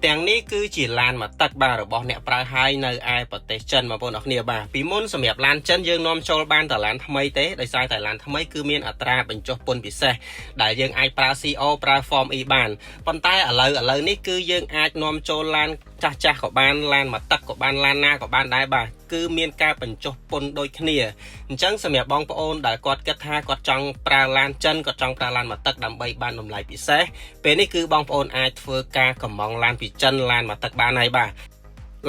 ទាំងនេះគឺជាឡានមួយទឹកបាទរបស់អ្នកប្រើហើយនៅឯប្រទេសចិនបងប្អូនអរគ្នាបាទពីមុនសម្រាប់ឡានចិនយើងនាំចូលបានតែឡានថ្មីទេដោយសារតែឡានថ្មីគឺមានអត្រាបញ្ចុះពន្ធពិសេសដែលយើងអាចប្រើ CO ប្រើ Form E បានប៉ុន្តែឥឡូវនេះគឺយើងអាចនាំចូលឡានចាស់ចាស់ក៏បានឡានមួយទឹកក៏បានឡានណាក៏បានដែរបាទគឺមានការបញ្ចុះពន្ធដូចគ្នាអញ្ចឹងសម្រាប់បងប្អូនដែលគាត់គិតថាគាត់ចង់ប្រើឡានចិនគាត់ចង់ប្រើឡានមួយទឹកដើម្បីបានតម្លៃពិសេសពេលនេះគឺបងប្អូនអាចធ្វើការកម្ម៉ង់ឡានពីចិនឡានមួយទឹកបានហើយបាទ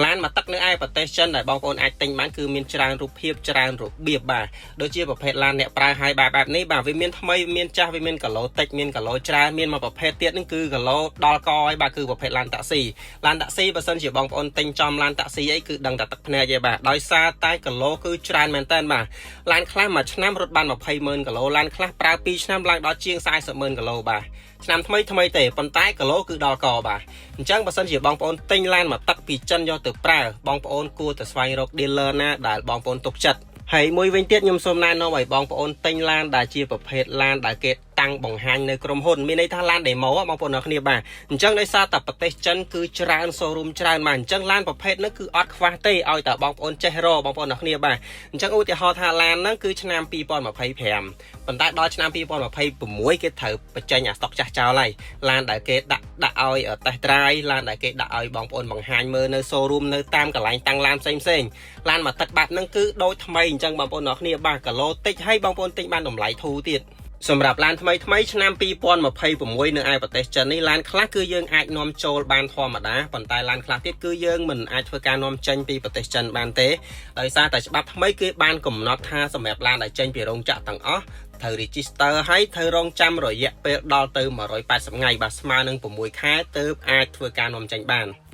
ឡានមួយទឹកនៅឯប្រទេសចិនដែលបងប្អូនអាចទិញបានគឺមានច្រើនរូបភាពច្រើនរបៀបបាទដូចជាប្រភេទឡានអ្នកប្រើហើយបែបបែបនេះបាទវាមានថ្មីមានចាស់វាមានគីឡូតិចមានគីឡូច្រើនមានមួយប្រភេទទៀតហ្នឹងគឺគីឡូដល់កហើយបាទគឺប្រភេទឡានតាក់ស៊ីឡានតាក់ស៊ីបើសិនជាបងប្អូនទិញចំឡានតាក់ស៊ីអីគឺដឹងតែទឹកភ្នែកឯបាទដោយសារតែគីឡូគឺច្រើនមែនតើបាទឡានខ្លះមួយឆ្នាំរត់បាន20ម៉ឺនគីឡូឡានខ្លះប្រើ2ឆ្នាំឡើងដល់ជាង40ម៉ឺនគីឡូបាទឆ្នាំថ្មីថ្មីទេប៉ុន្តែគីឡូគឺដល់កបាទអញ្ចឹងបើសិនជាបងប្អូនទិញឡានមួយទឹកពីចិនយកទៅប្រើបងប្អូនគួរតែស្វែងរក dealer ណាដែលបងប្អូនទុកចិត្តហើយមួយវិញទៀតខ្ញុំសូមណែនាំឲ្យបងប្អូនទិញឡានដែលជាប្រភេទឡានដែលគេតាំងបង្ហាញនៅក្រុមហ៊ុនមានន័យថាឡាន demo បងប្អូនអរគ្នាបាទអញ្ចឹងដោយសារតែប្រទេសចិនគឺច្រើន showroom ច្រើនបាទអញ្ចឹងឡានប្រភេទហ្នឹងគឺអត់ខ្វះទេឲ្យតែបងប្អូនចេះរកបងប្អូនអរគ្នាបាទអញ្ចឹងឧទាហរណ៍ថាឡានហ្នឹងគឺឆ្នាំ2025ប៉ុន្តែដល់ឆ្នាំ2026គេត្រូវបញ្ចេញអាស្តុកចាស់ចោលហើយឡានដែលគេដាក់ដាក់ឲ្យ test drive ឡានដែលគេដាក់ឲ្យបងប្អូនបង្ហាញមើលនៅ showroom នៅតាមកន្លែងតាំងឡានផ្សេងផ្សេងឡានមួយទឹកបាត់ហ្នឹងគឺដូចថ្មីអញ្ចឹងបងប្អូនអរគ្នាបាទគីឡូតិចឲ្យបងប្អូនទិញបានតម្លៃធូរទៀតសម្រាប់ឡានថ្មីថ្មីឆ្នាំ2026នៅឯប្រទេសចិននេះឡានខ្លះគឺយើងអាចនាំចូលបានធម្មតាប៉ុន្តែឡានខ្លះទៀតគឺយើងមិនអាចធ្វើការនាំចេញពីប្រទេសចិនបានទេដោយសារតែច្បាប់ថ្មីគឺបានកំណត់ថាសម្រាប់ឡានដែលចេញពីរោងចក្រទាំងអស់ត្រូវ register ហើយត្រូវរងចាំរយៈពេលដល់ទៅ180ថ្ងៃបាទស្មើនឹង6ខែទើបអាចធ្វើការនាំចេញបាន។